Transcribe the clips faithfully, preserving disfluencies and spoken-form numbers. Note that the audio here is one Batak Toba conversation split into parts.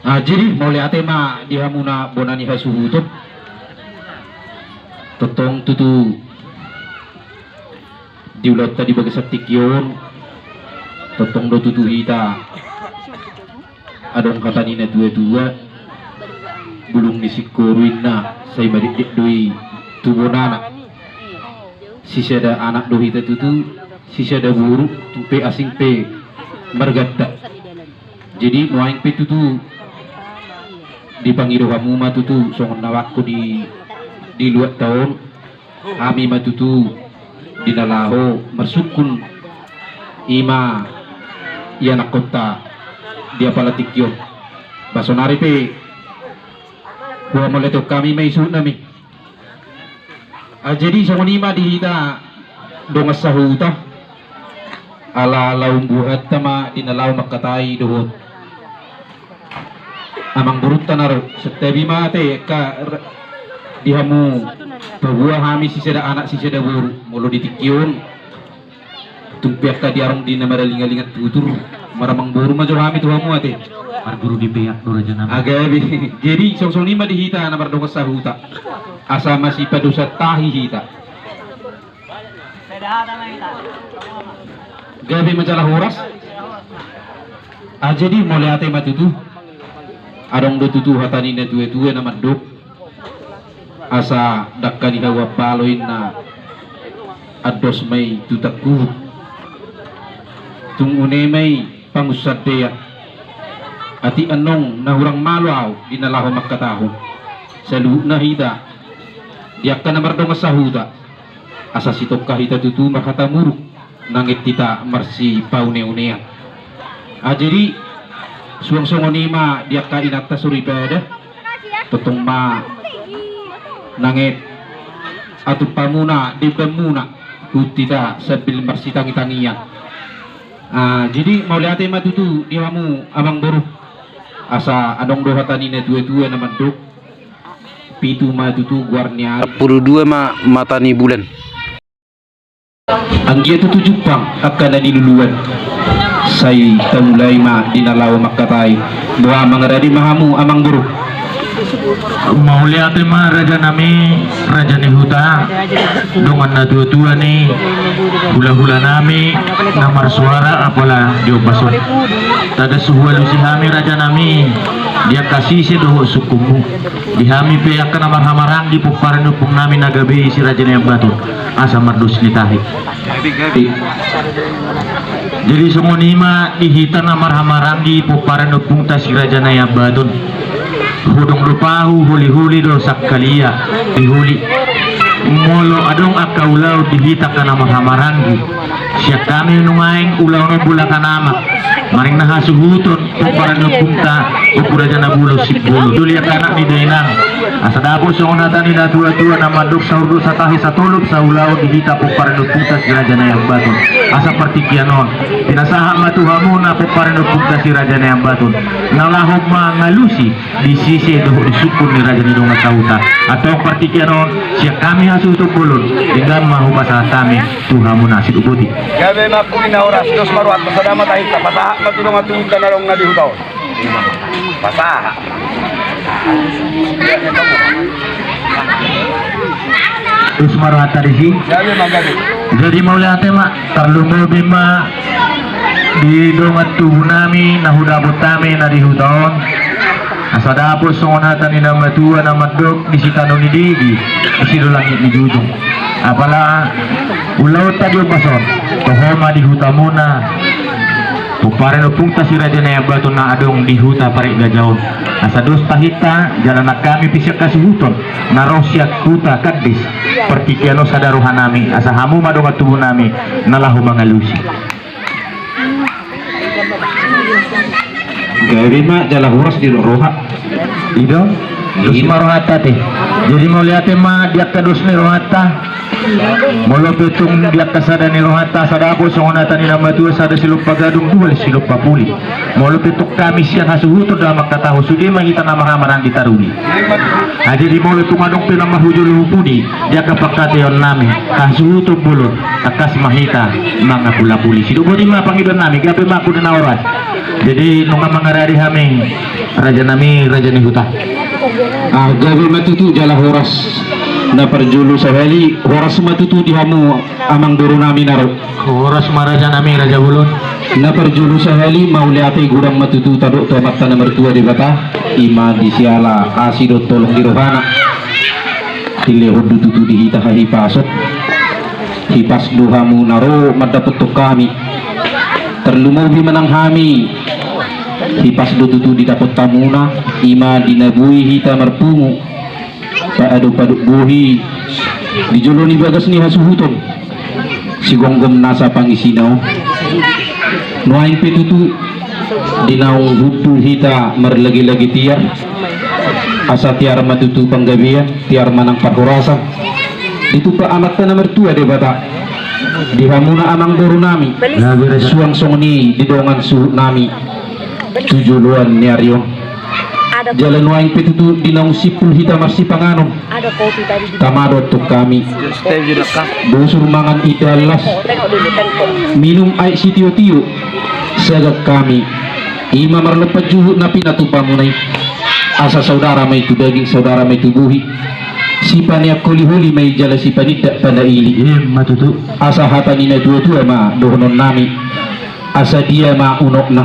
Ah, jadi mauliate ma di hamuna bona ni hasuhuton. Tongtong tutu di ulaonta di bagasan tingki on, tongtong do tutu hita adong hata ni na tua-tua, bulung ni singkoru inna sai madekdek do i tu bonana. Sisada anak do hita tutu, sisada boru, tung pe asing pe marganta. Jadi nuaeng pe tutu dipangido hamu ma tutu songon na bangko di, di luatta on, hami ma tutu di na laho marsungkun i ma ianakkonta di apala tingki on. Ba sonari pe huamauliatehon hami ma i suhutnami. Ah, jadi songon i ma di hita dongan sahuta, ala laum buhanta ma di na laho mangkatai dohot amangborunta na ro. Santabi ma ate angka r-, di hamu paboa hami sisada anak sisada boru, molo di tingki on tung pe angka diarong di na maralingalingan tutur, maramangboru ma jo hami tu hamu ate. Marguru di peak do rajanami. Ah, gabe. Jadi songon i ma di hita na mardongan sahuta, asa masipadosa tahi hita. Gabe ma jala horas. Ah, jadi mauliate ma tutu. Adong do tutu hata ni na tua-tua na mandok, asa dangka ni hau ambalo inna andos ma i tu tangkubu. Tung une ma i pangunsandean. Atik annon na hurang malo au di na laho mangkatahon. Saluhutna hita di angka na mardongan sahuta, asa sitongka hita tutu marhata muruk, nanget hita marsipaune-unean. Ah, jadi suang songon i ma di angka inanta soripada, tongtong ma nanget atumpamuna, dembanmuna, huhut hita sambil marsitangi-tangian. Ah, jadi mauliate ma tutu di hamu amangboru. Asa adong do hata ni na tua-tua na mandok, pitu ma tutu goar ni ari. Empat puluh dua ma mata ni bulan. Anggiat tutu jumpang angka na niluluan. Sai tamulai ma di na laho mangkatai. Boha mangarade ma hamu amangboru. Mauliate ma rajanami, raja ni huta, dongan na tua-tua ni hula-hulanami na marsuara apala di ombas on. Tagan so hualusi hami rajanami di angka sise dohot sungkunmu. Di hami pe angka na marhahamaranggi pomparan ni ompungnami na gabe i si Raja Naiambaton, asa mardos ni tahi. Jadi songon i ma di hita na marhahamaranggi pomparan ni ompunta si Raja Naiambaton. Hodong do pahu, holi-holi do sangkalia di holi. Molo adong angka ulaon di hita angka na marhahamaranggi, sian hami nuaeng ulaon on bolakan ama, maning na hasuhuton pomparan ni ompunta, Ompu Raja Nabolon Simbolon. Doli angka anak ni dainang. Asa dapot songon hata ni na tua-tua na mandok, saur do satahi satolop saulaon di hita pomparan ni ompunta si Raja Naiambaton. Asa partingkian on pinasahat ma tu hamuna pomparan ni ompunta si Raja Naiambaton, na laho mangalusi di sise dohot di sungkun ni raja ni dongan sahuta. Antong partingkian on sian hami hasuhuton bolon, denggan ma hupasahat hami tu hamuna. Sidung boti. Gabe ma pudi na horas, dos ma rohanta, sada ma tahinta, pasahat ma tu dongan tubuta na adong na di huta on. Pasahat. Dos ma rohanta disi. Gabe ma, gabe. Jadi mauliate ma, tarlumobi ma di dongan tubunami na hudapot hami na di huta on. Asa dapot songon hata ni na matua na mandok, di sitano ni digi, di sido langit ni jujung. Apala ulaonta di ombas on, toho ma di hutamuna pomparan ni ompunta si Raja Naiambaton na adong di huta Parik Gaja on. Asa dos tahinta jala nang hami pe sian hasuhuton na ro sian huta Kandis. Partingkian on sada rohanami, asa hamu ma dongan tubunami na laho mangalusi. Gabe ma jala horas di roha. I do? Dos ma rohanta ate. Jadi mauliate ma di angka dos ni rohanta. Molo pe tung di angka sada ni rohanta, sada dapot songon hata ni na matua, sada silompa gadung, dua silompa puli. Molo pe tung hami sian hasuhuton do mangkatahon, sude ma hita na marhamaranggi taruli. Jadi molo tung adong pe na marhujolo hu pudi di angka pangkataionnami, hasuhuton bolon, tangkas ma hita mangapulapuli. Sidok boti ma pangidoannami, gabe ma agung ni na horas. Jadi nunga mangaradi hami, rajanami, raja ni huta. Ah, gabe ma tutu jala horas. Na parjolo sahali, horas ma tutu di hamu amangborunami na ro. Horas ma rajanami, raja bolon. Na parjolo sahali, mauliate godang ma tutu tadok tu Amanta na martua Debata, i ma di siala asi dohot holong ni rohana. Dilehon do tutu di hita hahipason. Hipas do hamu na ro mandapothon hami. Tarlumobi manang hami, hipas do tutu didapot hamuna, i ma di na boi hita marpungu. Paadop-adop bohi di jolo ni bagas ni hasuhuton, sigomgom nasa pangisina on. Nuaeng pe tutu di naung hundul hita marlagilagi tiar, asa tiar ma tutu panggabean, tiar manang parhorasan. Ditumpak Amanta na martua Debata di hamuna amangborunami, suang songon i di dongan suhutnami tu joloan ni ari on. Jala nuaeng pe tutu di naung simpul hita marsipanganon, tama do tu hami. Busur mangan indahan las, minum aek sitio-tio, sagat hami. I ma marlompan juhut na pinatupa muna i. Asa saudara ma i tu daging, saudara ma i tu bohi. Sipaneang holi-holi ma i jala sipanindak panaili. I ma tutu. Asa hata ni na tua-tua ma dohononnami. Asa dia ma unokna,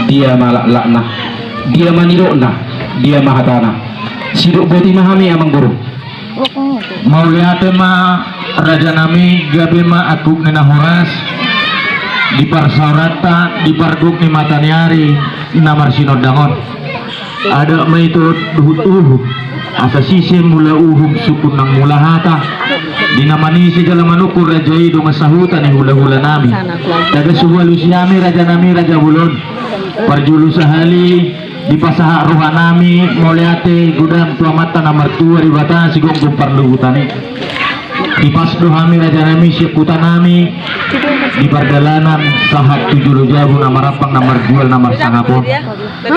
dia ma laklakna, dia ma nidokna, dia ma hatana. Sidok boti ma hami amangboru. Mauliate ma rajanami, gabe ma agung ni na horas di parsaoranta di pargok ni mata ni ari na marsinondang on. Adat ma i tu dohot uhum, asa sise mula uhum sungkun nang mula hata. Di na manise jala manungkun raja i dongan sahuta ni hula-hulanami. Tagan so hualusi hami rajanami, raja bolon. Parjolo sahali, dipasahat rohanami mauliate godang tu Amanta na martua Debata sigomgom parluhutan i. Hipas do hami rajanami sian hutanami di pardalanan sahat tu jolo jabu na marampang na marjual na marsangap on.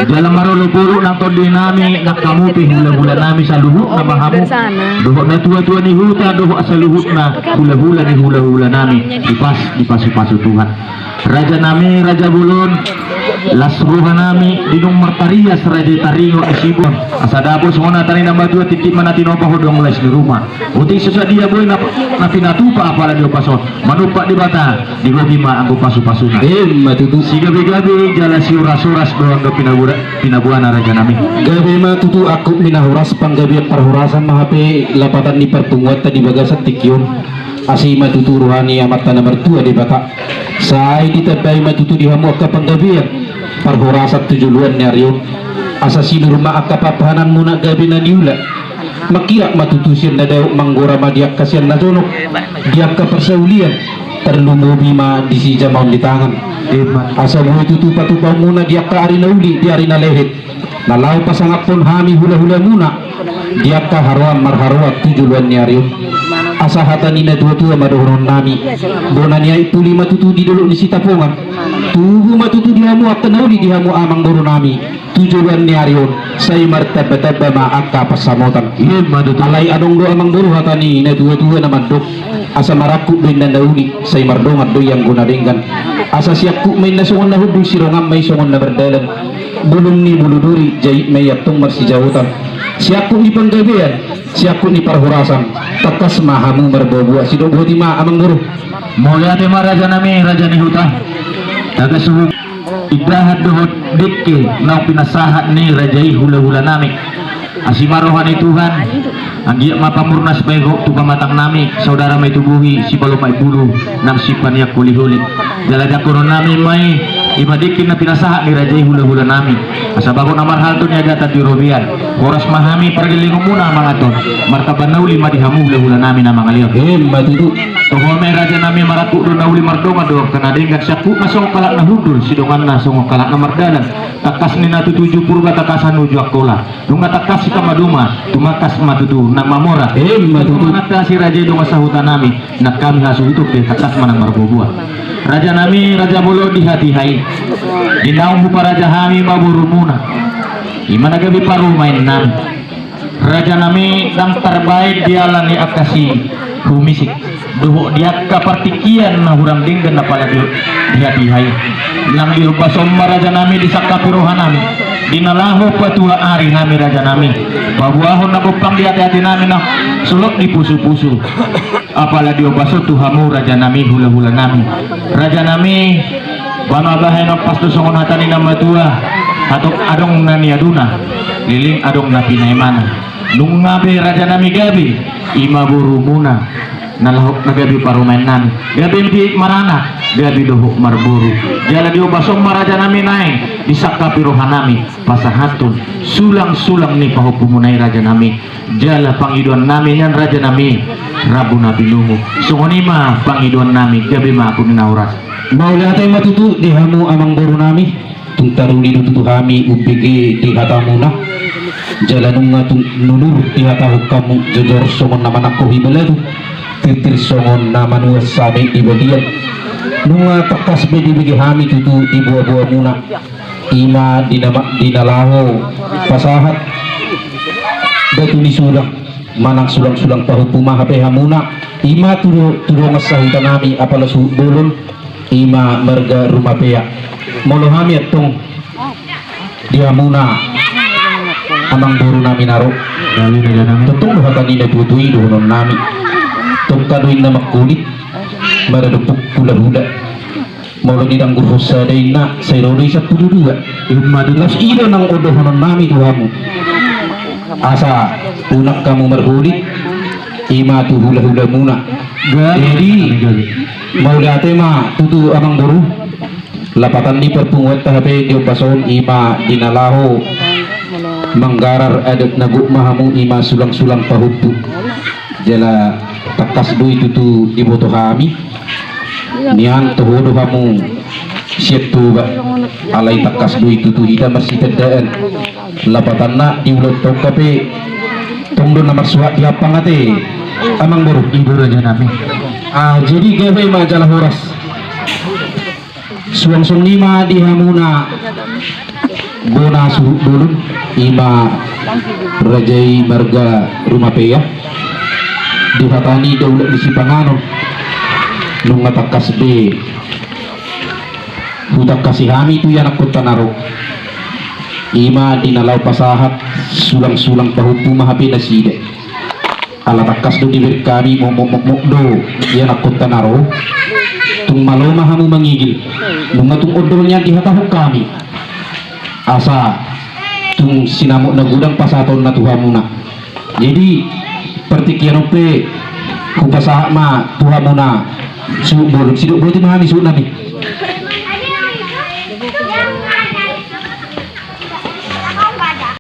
Jala marolopolop nang tondinami nang hamu pe hula-hulanami saluhutna ma hamu. Dohot na tua-tua ni huta dohot saluhutna hula-hula ni hula-hulanami. Hipas, dipasupasu Tuhan. Rajanami, raja bolon, las rohanami, di dung marparias raja i taringot ni sibuan. Asa dapot songon hata ni na matua, tintin ma na tinopa, hodong lais ni ruma. Otik so sadia boi na, na pinatupa apala di opas on. Manumpak Debata, dibohi ma anggo pasupasuna. Emma tutu. Sigabe-gabe jala sioras-oras do anggo pinabuana, pinabuana rajanami. Gabe ma tutu agung ni na horas, panggabean parhorasan ma hape lapatan ni parpunguanta di bagasan tingki on. Asi ma tutu roha ni Amanta na martua Debata. Sai ditambai ma tutu di hamu angka panggabean parhorasan tu joloan ni ari on. Asa sinur ma angka papahananmuna gabe na niula. Mangkirap ma tutu sian na dao, manggora ma di angka sian na jonok, di angka parsaulian, tarlumobi ma di sijamaon ni tangan. Asa boi tutu patupaonmuna di angka ari na uli, di ari na lehet. Na laho pasangaphon hami hula-hulamuna di angka haroan marharoan tu joloan ni ari on. Asa hata ni na tua-tua ma dohononnami. Bona ni aek puli ma tutu di dolok ni Sitapongan. Tubu ma tutu di hamu angka na uli di hamu amangborunami. Tu joloan ni ari on, sai martamba-tamba ma angka pansamotan. Alai adong do amangboru hata ni na tua-tua na mandok. Asa marangkup do inna na uli, sai mardongan do i anggo na denggan. Asa siangkup ma inna songon na hundul, sidongan ma i songon na mardalan. Bulung ni bulu duri, jait ma i antong marsijaotan. Siangkup ni panggabean, siangkup ni parhorasan, tangkas ma hamu marboa-boa. Sidok boti ma amangboru. Mauliate ma rajanami, raja ni huta. Tagan so hum- Indahan dohot dengke naung pinasahat ni raja i hula-hulanami. Asi ma roha ni Tuhan, anggiat ma pamurnas bagot tu pamatangnami, saudara ma i tu bohi, sipalomak i bulu, nang sipaneang holi-holi. Jala jangkononnami ma i, Ima dengke na pinasahat ni raja i, hulahula nami. Asa bagot na marhalto niagatan di robean. Horas ma hami pargellengonmuna, amang Anton. Martaban na uli ma di hamu, hulahula nami na mangaleon. Ima tutu. Toho ma i, raja nami, marangkup do na uli, mardongan do angka na denggan. Sangkupna songon halak na hundul, sidonganna songon halak na mardalan. Tangkas ninna tutu uju Purba, tangkasan uju Angkola. Nunga tangkas hita maduma, tumangkas ma tutu nang mamora. Ima tutu. Manat hasi raja i dongan sahuta nami, nang hami hasuhuton pe tangkas ma nang marboaboa. Raja nami, raja bolon di hatiha i, di naung huparaja hami ma borumuna. Ima na gabe parumaen nami. Raja nami, ndang tarbaen diala ni angka sihumisik dohot di angka partingkian na hurang denggan na pala di, di hatiha i. Nang diombas on ma, raja nami, disangkapi roha nami, di na laho patua ari hami, raja nami, paboahon na gompang di ateate nami, na solot di pusupusu. Apala diombas on tu hamu, raja nami, hulahula nami. Raja nami, bahen ma bahen, on pas do songon hata ni na matua: Hatop adong na niaduna, leleng adong na pinaimana. Nunga be, raja nami, gabe, ima borumuna na laho na gabe parumaen nami, gabe di maranak, gabe dohot marboru. Jala diombas on ma, raja nami, naeng disangkapi roha nami pasahathon sulangsulang ni pahompumuna i, raja nami. Jala pangidoan nami nian, raja nami, rambu na binungu. Songon i ma pangidoan nami, gabe ma ampun ni na horas. Mauliate ma tutu di hamu, amangboru nami. Tung taruli do tutu hami umbege di hatamuna. Jala nunga tung nunur dihatahon hamu, jojor songon na manangkohi baladu, tirtir songon na manuan same di balian. Nunga tangkas be dibege hami tutu di boaboamuna, ima di na ma-, di na laho pasahat batu ni sulang manang sulangsulang pahompu ma hape hamuna, ima tu do-, tu dongan sahuta nami, apala suhut bolon, ima marga Rumapea. Molo hami antong di hamuna, amangboru nami na ro, tongtong do hata ni natuatua i dohonon nami. Tongka do inna mangkulit, maradophon hulahula. Molo didanggur hon sada inna, sai ro do i sampulu dua. Ima tutu. Laos i do nang dohonon nami tu hamu. Asa unang hamu marhulit, ima tu hulahulamuna. Gabe. Jadi, gabe, mauliate ma tutu, amangboru. Lapatan ni parpunguanta hape diombas on, ima di na laho manggarar adat na gok ma hamu, ima sulangsulang pahompu. Jala tangkas do i tutu diboto hami. Nian toho do hamu sian Toba, alai tangkas do i tutu hita marsitandaan. Lapatanna di ulaonta pe tong do na marsuhat di hampang ate, amangboru. Ido, raja nami. Ah, jadi gabe ma jala horas. Suang songon i ma di hamuna bona suhut bolon, ima raja i marga Rumapea. Di hata ni daulat ni sipanganon, nunga tangkas be hutangkasi hami tu ianakkonta na ro, ima di na laho pasahat sulangsulang pahompu ma hape nasida. Ala tangkas do dibereng hami, mokmokmok do ianakkonta na ro. Tung malo ma hamu mangigil, nunga tung ondol nian dihatahon hami. Asa tung sinamot na godang pasahatonna tu hamuna. Jadi partingkian on pe hupasahat ma tu hamuna suhut bolon, sidok boti ma hami suhut nami.